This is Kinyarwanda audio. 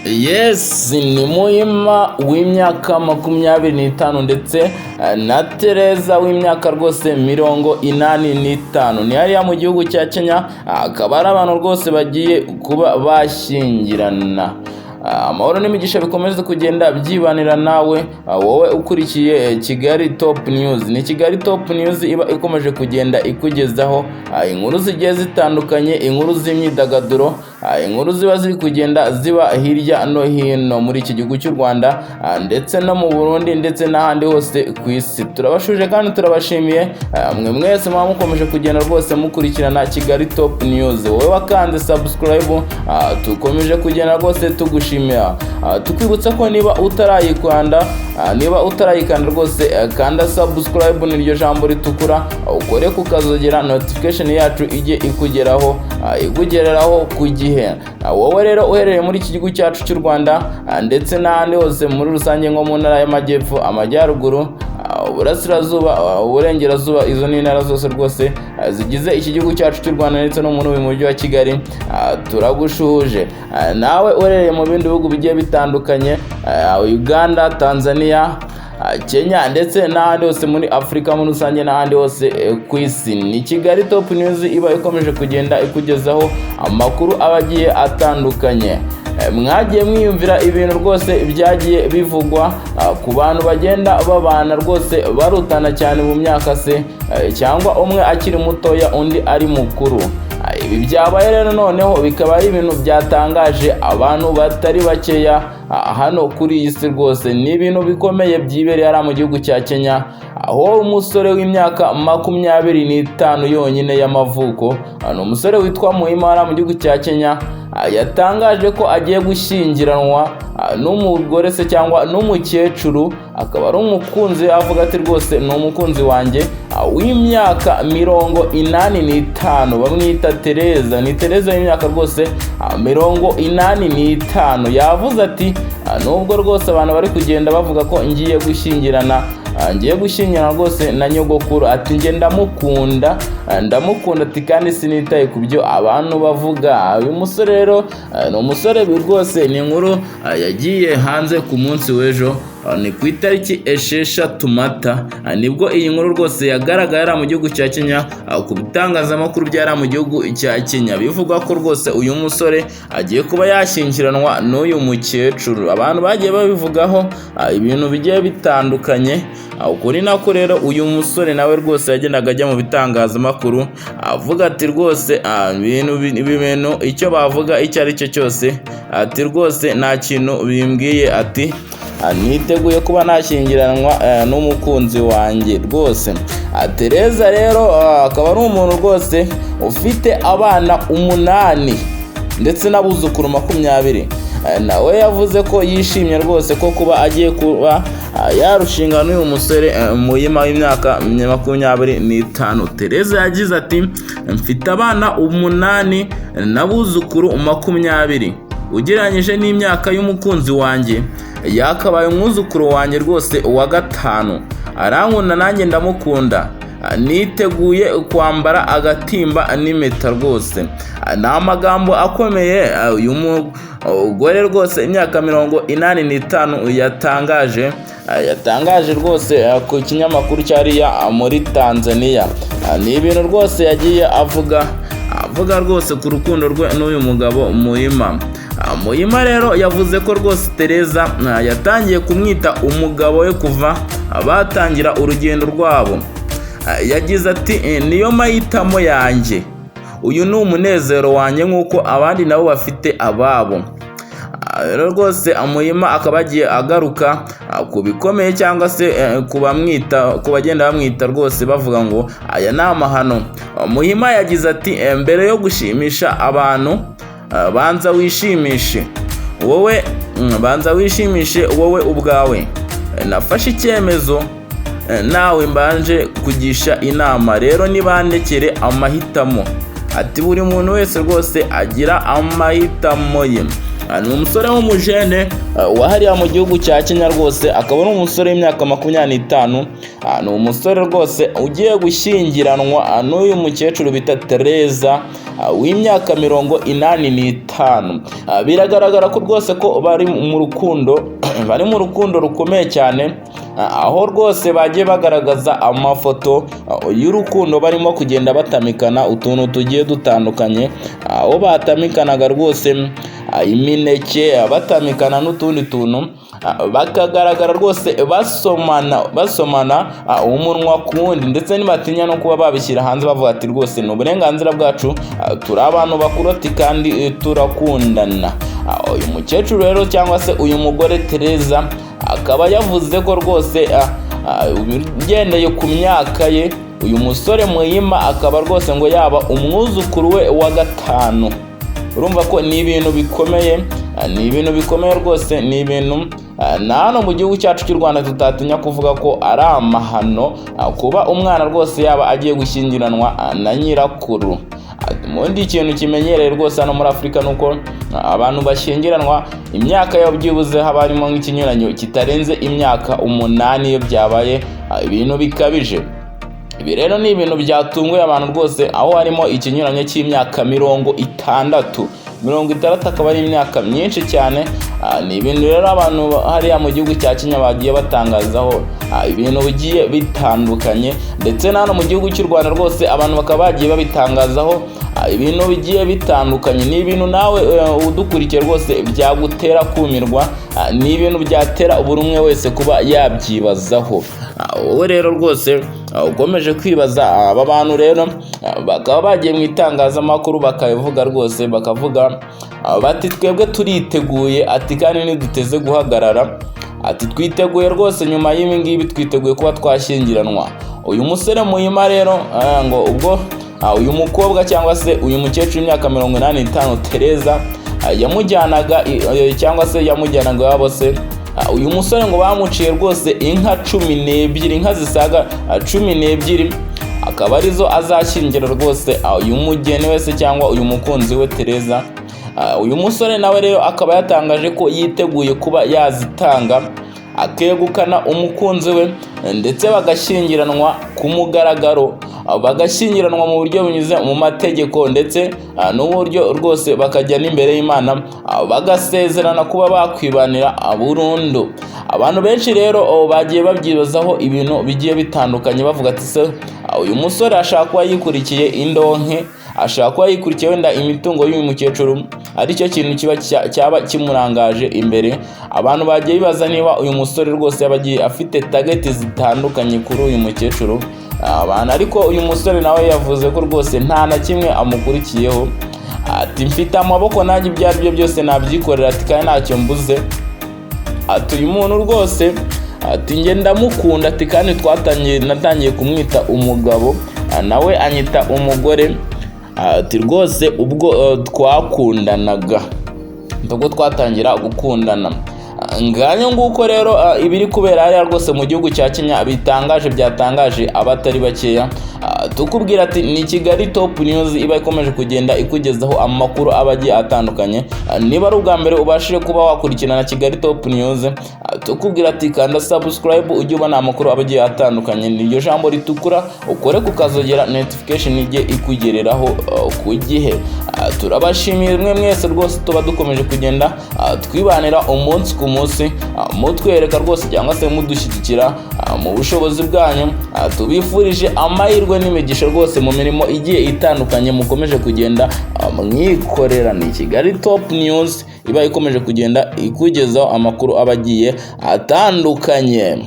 Yes, ni Muhima w'imyaka 25 ndetse na Tereza w'imyaka rwose 85. Ni hariya mu gihugu cya Kenya, akaba ari abantu rwose bagiye kuba bashyingirana. Amahoro n'imigisha bikomeze kugenda byibanira nawe, wowe ukurikiye Kigali Top News. Ni Kigali Top News iba ikomeje kugenda ikugezaho inkuru zigiye zitandukanye, inkuru z'imyidagaduro, inkuru ziba ziri kugenda ziba hirya no hino muri iki gihugu cy'u Rwanda, ndetse no mu Burundi, ndetse n'ahandi hose ku isi. Turabashuje kandi turabashimiye, mwe mwese muba mukomeje kugenda rwose mukurikirana Kigali Top News. Wowe wakanze subscribe, tukomeje kugenda rwose tugushimira. Tukwibutsa ko niba utarayikanda, niba utarayikanda rwose, kanda subscribe, niryo jambo ritukura, ukore ku kazogera, notification yacu ijye ikugeraho, ikugereraho ku gihe. Wowe rero uherereye muri iki gihugu cyacu cy'u Rwanda, ndetse n'ahandi hose muri rusange, nko mu ntara y'Amajyepfo, Amajyaruguru, Uburasirazuba, Uburengerazuba, izo ni intara zose rwose zigize iki gihugu cyacu cy'u Rwanda, ndetse no muri uyu mujyi wa Kigali, turagushuje. Nawe uherereye mu bindi bihugu bigiye bitandukanye, Uganda, Tanzania, Kenya, ndetse n'ahandi hose muri Afurika muri rusange, n'ahandi hose ku isi, ni Kigali Top News iba ikomeje kugenda ikugezaho amakuru aba agiye atandukanye. Mwagiye mwiyumvira ibintu rwose byagiye bivugwa ku bantu bagenda babana rwose barutana cyane mu myaka se, cyangwa umwe akiri mutoya undi ari mukuru. Ibi byabaye rero noneho bikaba ari ibintu byatangaje abantu batari bakeya hano kuri iyi si rwose. Ni ibintu bikomeye byibereye hariya mu gihugu cya Kenya, aho umusore w'imyaka 25 yonyine y'amavuko, ni umusore witwa Muhima, hariya mu gihugu cya Kenya, yatangaje ko agiye gushyingiranwa n'umugore se cyangwa n'umukecuru, akaba ari umukunzi. Avuga ati: "Rwose ni umukunzi wanjye w'imyaka 85, bamwita Tereza." Ni Tereza w'imyaka rwose 85. Yavuze ati: "Nubwo rwose abantu bari kugenda bavuga ko ngiye gushyingirana, ngiye gushyingirana rwose na nyogokuru," ati, "njye ndamukunda, ndamukunda," ati, "kandi sinitaye ku byo abantu bavuga." Uyu musore rero ni umusore rwose, ni inkuru yagiye hanze ku munsi w'ejo, ni ku itariki 6 Mata, nibwo iyi nkuru rwose yagaragaye mu gihugu cya Kenya, ku bitangazamakuru byari mu gihugu cya Kenya, bivugwa ko rwose uyu musore agiye kuba yashyingiranwa n'uyu mukecuru. Abantu bagiye babivugaho ibintu bigiye bitandukanye. Ukuri nako rero uyu musore nawe rwose yagendaga ajya mu bitangazamakuru avuga ati: "Rwose ibi bintu icyo bavuga icyo ari cyo cyose," ati, "rwose nta kintu bimbwiye," ati, "niteguye kuba nashyingiranwa n'umukunzi wanjye rwose." Tereza rero akaba ari umuntu rwose ufite abana umunani ndetse n'abuzukuru 20. Nawe yavuze ko yishimye rwose ko kuba agiye kuba yarushinga n'uyu musore Muhima w'imyaka 25. Tereza yagize ati: "Mfite abana umunani n'abuzukuru 20. Ugereranyije n'imyaka y'umukunzi wanjye, yakabaye umwuzukuru wanjye rwose wa gatanu. Arankunda, nanjye ndamukunda. Niteguye kwambara agatimba n'impeta rwose." Ni amagambo akomeye uyu mugore rwose imyaka 85 yatangaje rwose ku kinyamakuru cyariya muri Tanzania. Ni ibintu rwose yagiye avuga rwose ku rukundo rwe n'uyu mugabo Muhima. Muhima rero yavuze ko rwose Tereza yatangiye kumwita umugabo we kuva batangira urugendo rwabo. Yagize ati: "Niyo mahitamo yanjye, uyu ni umunezero wanjye nk'uko abandi nabo bafite ababo." Rero rwose Muhima akaba agiye agaruka ku bikomeye cyangwa se ku bamwita, ku bagenda bamwita rwose bavuga ngo aya ni amahano. Muhima yagize ati: "Mbere yo gushimisha abantu, banza wishimishe wowe, banza wishimishe wowe ubwawe. Nafashe icyemezo nawe mbanje kugisha inama, rero nibandekere amahitamo." Ati: "Buri muntu wese rwose agira amahitamo ye." Ni umusore w'umujene wahariya mu gihugu cya Kenya rwose, akaba ari umusore w'imyaka 25. Ni umusore rwose ugiye gushyingiranwa n'uyu mukecuru bita Tereza w'imyaka 85. Biragaragara ko rwose ko bari mu rukundo, bari mu rukundo rukomeye cyane, aho rwose bagiye bagaragaza amafoto y'urukundo barimo kugenda batamikana utuntu tugiye dutandukanye, aho batamikanaga rwose imineke, batamikana n'utundi tuntu, bakagaragara rwose basomana, basomana umunwa ku wundi, ndetse ntibatinya no kuba babishyira hanze, bavuga ati: "Rwose ni uburenganzira bwacu, turi abantu bakuru," ati: "Kandi turakundana." Uyu mukecuru rero cyangwa se uyu mugore Tereza akaba yavuze ko rwose ugendeye ku myaka ye, uyu musore Muhima akaba rwose ngo yaba umwuzukuru we wa gatanu. Urumva ko ni ibintu bikomeye, ni ibintu bikomeye rwose, ni ibintu na hano mu gihugu cyacu cy'u Rwanda tutatinya kuvuga ko ari amahano, kuba umwana rwose yaba agiye gushyingiranwa na nyirakuru. Ubundi ikintu kimenyereye rwose hano muri Afurika ni uko abantu bashyingiranwa imyaka yabo byibuze haba harimo nk'ikinyuranyo kitarenze imyaka 8 iyo byabaye ibintu bikabije. Ibi rero ni ibintu byatunguye abantu rwose, aho harimo ikinyuranyo cy'imyaka 60. 60 akaba ari imyaka myinshi cyane. Ni ibintu rero abantu hariya mu gihugu cya Kenya bagiye batangazaho ibintu bigiye bitandukanye, ndetse na hano mu gihugu cy'u Rwanda rwose abantu bakaba bagiye babitangazaho ibintu bigiye bitandukanye. Ni ibintu nawe udukurikiye rwose byagutera kumirwa, ni ibintu byatera buri umwe wese kuba yabyibazaho. Wowe rero rwose ukomeje kwibaza, aba bantu rero bakaba bagiye mu itangazamakuru bakabivuga rwose, bakavuga bati: "Twebwe turiteguye," ati: "Kandi ntiduteze guhagarara," ati: "Twiteguye rwose, nyuma y'ibi ngibi twiteguye kuba twashyingiranwa." Uyu musore Muhima rero ngo ubwo uyu mukobwa cyangwa se uyu mukecuru w'imyaka 85 Tereza yamujyanaga cyangwa se yamujyanaga iwabo se, uyu musore ngo bamuciye rwose inka 12, inka zisaga 12, akaba arizo azashyingira rwose uyu mugeni wese cyangwa uyu mukunzi we Tereza. Uyu musore nawe rero akaba yatangaje ko yiteguye kuba yazitanga akegukana umukunzi we, ndetse bagashyingiranwa ku mugaragaro, bagashyingiranwa mu buryo bunyuze mu mategeko, ndetse n'uburyo rwose bakajya n'imbere y'Imana bagasezerana kuba bakwibanira burundu. Abantu benshi rero bagiye babyibazaho ibintu bigiye bitandukanye, bavuga ati: "Se uyu musore ashaka kuba yikurikiye indonke, ashaka kuba yikurikiye wenda imitungo y'uyu mukecuru, aricyo kintu kiba cyaba kimurangaje imbere?" Abantu bagiye bibaza niba uyu musore rwose yaba agiye afite target zitandukanye kuri uyu mukecuru abantu, ariko uyu musore nawe yavuze ko rwose nta na kimwe amukurikiyeho, ati: "Mfite amaboko nanjye, ibyo ari byo byose nabyikorera," ati: "Kandi ntacyo mbuze." Ati: "Uyu muntu rwose," ati: "njye ndamukunda," ati: "kandi twatangiye, natangiye kumwita umugabo, nawe anyita umugore," ati: "Rwose ubwo twakundanaga, ubwo twatangira gukundana." Ngayo nguko rero ibiri kubera hariya rwose mu gihugu cya Kenya bitangaje, byatangaje abatari bakeya. Tukubwira ati ni Kigali Top News iba ikomeje kugenda ikugezaho amakuru aba agiye atandukanye. Niba ari ubwa mbere ubashije kuba wakurikirana Kigali Top News, tukubwira ati kanda subscribe ujye ubona amakuru aba agiye atandukanye. Niryo jambo ritukura, ukore ku kazogera, notification ijye ikugereraho ku gihe. Turabashimiye mwe mwese rwose tuba dukomeje kugenda twibanira umunsi ku munsi, mutwereka rwose cyangwa se mudushyigikira mu bushobozi bwanyu. Tubifurije amahirwe n'imigisha rwose mu mirimo igiye itandukanye mukomeje kugenda mwikorera. Ni Kigali Top News iba ikomeje kugenda ikugezaho amakuru aba agiye atandukanye.